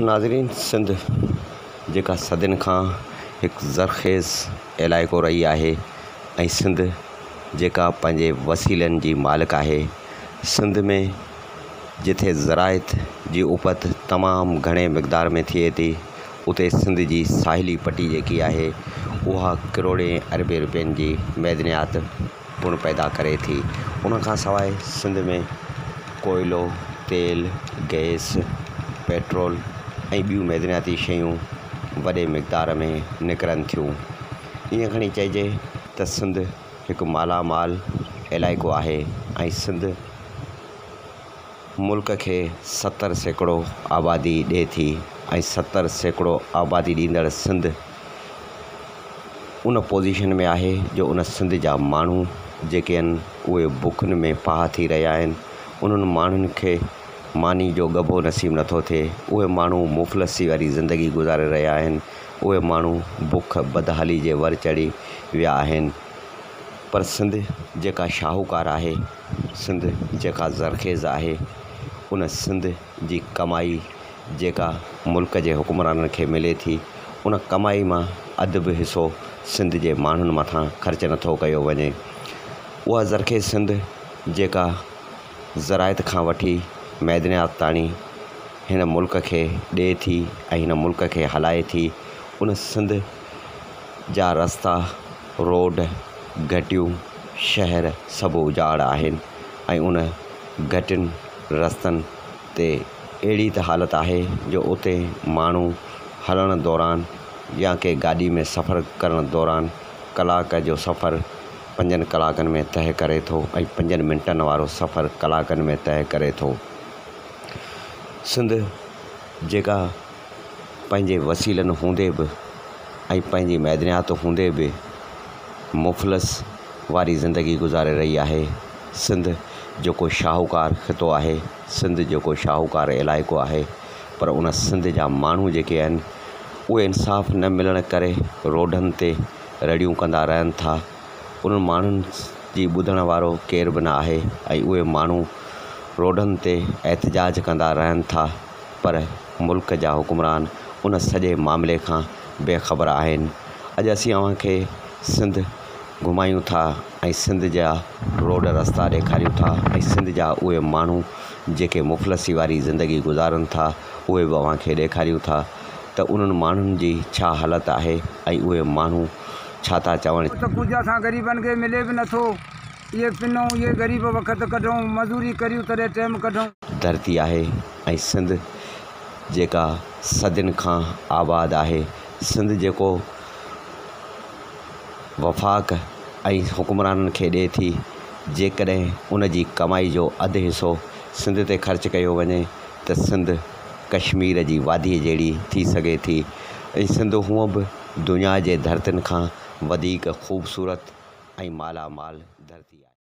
ناظرين سنڌ جيڪا صدين کان هڪ زرخيز علائقو رهي آهي ۽ سنڌ جيڪا پنهنجي وسيلن جي مالڪ آهي، سنڌ ۾ جٿي زراعت جي اپت تمام گهڻي مقدار ۾ ٿئي ٿي، اتي سنڌ جي ساحلي پٽي جيڪي آهي اها ڪروڙين اربين روپين جي معدنيات پڻ پيدا ڪري ٿي. ان کان سواء سنڌ ۾ ڪوئلو، تيل، گئس، پيٽرول ۽ ٻيون معدنياتي شيون وڏي مقدار ۾ نڪرن ٿيون. ائين کڻي چئجي ته سنڌ هڪ مالا مال علائقو آهي ۽ سنڌ ملڪ کي 70% آبادي ڏئي ٿي ۽ 70% آبادي ڏيندڙ سنڌ ان پوزيشن ۾ آهي جو ان سنڌ جا ماڻهو جيڪي آهن اهي بکن ۾ پاهه ٿي رهيا آهن، انهن ماڻهن کي ماني جو ڳڀو نصيب نٿو ٿئي، اهي ماڻهو مفلسي واري زندگي گذاري رهيا آهن، اهي ماڻهو بک بدحالي جي ور چڙهي ويا آهن. پر سنڌ جيڪا شاهوڪار آهي، سنڌ جيڪا زرخيز آهي، ان سنڌ جي ڪمائي جيڪا ملڪ جي حڪمرانن کي ملي ٿي، ان ڪمائي مان اڌ به حصو سنڌ جي ماڻهن مٿان خرچ نٿو ڪيو وڃي. اها زرخيز سنڌ جيڪا زراعت کان وٺي معدنيات تاڻي هن ملڪ کي ڏئي ٿي ۽ هن ملڪ کي هلائي ٿي، ان سنڌ جا رستا، روڊ، گهٽيون، شهر سڀ اجاڙ آهن ۽ ان گهٽين، رستن تي اهڙي ته حالت آهي جو اتي ماڻهو هلڻ دوران يا ڪنهن گاڏي ۾ سفر ڪرڻ دوران ڪلاڪ جو سفر پنجن ڪلاڪن ۾ طئه ڪري ٿو ۽ پنجن منٽن وارو سفر ڪلاڪن ۾ طئه ڪري ٿو. سنڌ جيڪا پنهنجي وسيلن هوندي به ۽ پنهنجي معدنيات هوندي به مفلس واري زندگي گذاري رهي آهي. سنڌ جيڪو شاهوڪار خطو آهي، سنڌ جيڪو شاهوڪار علائقو آهي پر ان سنڌ جا ماڻهو جيڪي آهن اهي انصاف نه ملڻ ڪري روڊن تي رڙيون ڪندا رهن ٿا. انهن ماڻهن جي ٻڌڻ وارو ڪير به نه آهي ۽ اهي ماڻهو روڊن تي احتجاج ڪندا رهن ٿا پر ملڪ جا حڪمران ان سڄي معاملي کان بي خبر آهن. اڄ اسين اوهان کي سنڌ گهمايون ٿا ۽ سنڌ جا روڊ رستا ڏيکاريون ٿا ۽ سنڌ جا اهي ماڻهو جيڪي مفلسي واري زندگي گذارن ٿا اهي به اوهان کي ڏيکاريون ٿا ته انهن ماڻهن جي ڇا حالت آهي ۽ اهي ماڻهو ڇا ٿا چوڻ ته ڪجهه اسان غريبن کي ملي به نٿو. اهي پنون اهي غريب وقت ڪڍون، مزوري ڪريون تڏهن ٽيم ڪڍون. ڌرتي آهي ۽ سنڌ جيڪا صدين کان آباد آهي، سنڌ جيڪو وفاق ۽ حڪمرانن کي ڏئي ٿي، جيڪڏهن ان جي ڪمائي جو اڌ حصو سنڌ تي خرچ ڪيو وڃي ته سنڌ ڪشمير جي واديء جهڙي ٿي سگهي ٿي ۽ سنڌ هونء به دنيا جي ڌرتين کان وڌيڪ خوبصورت ۽ مالا مال ڌرتي آهي.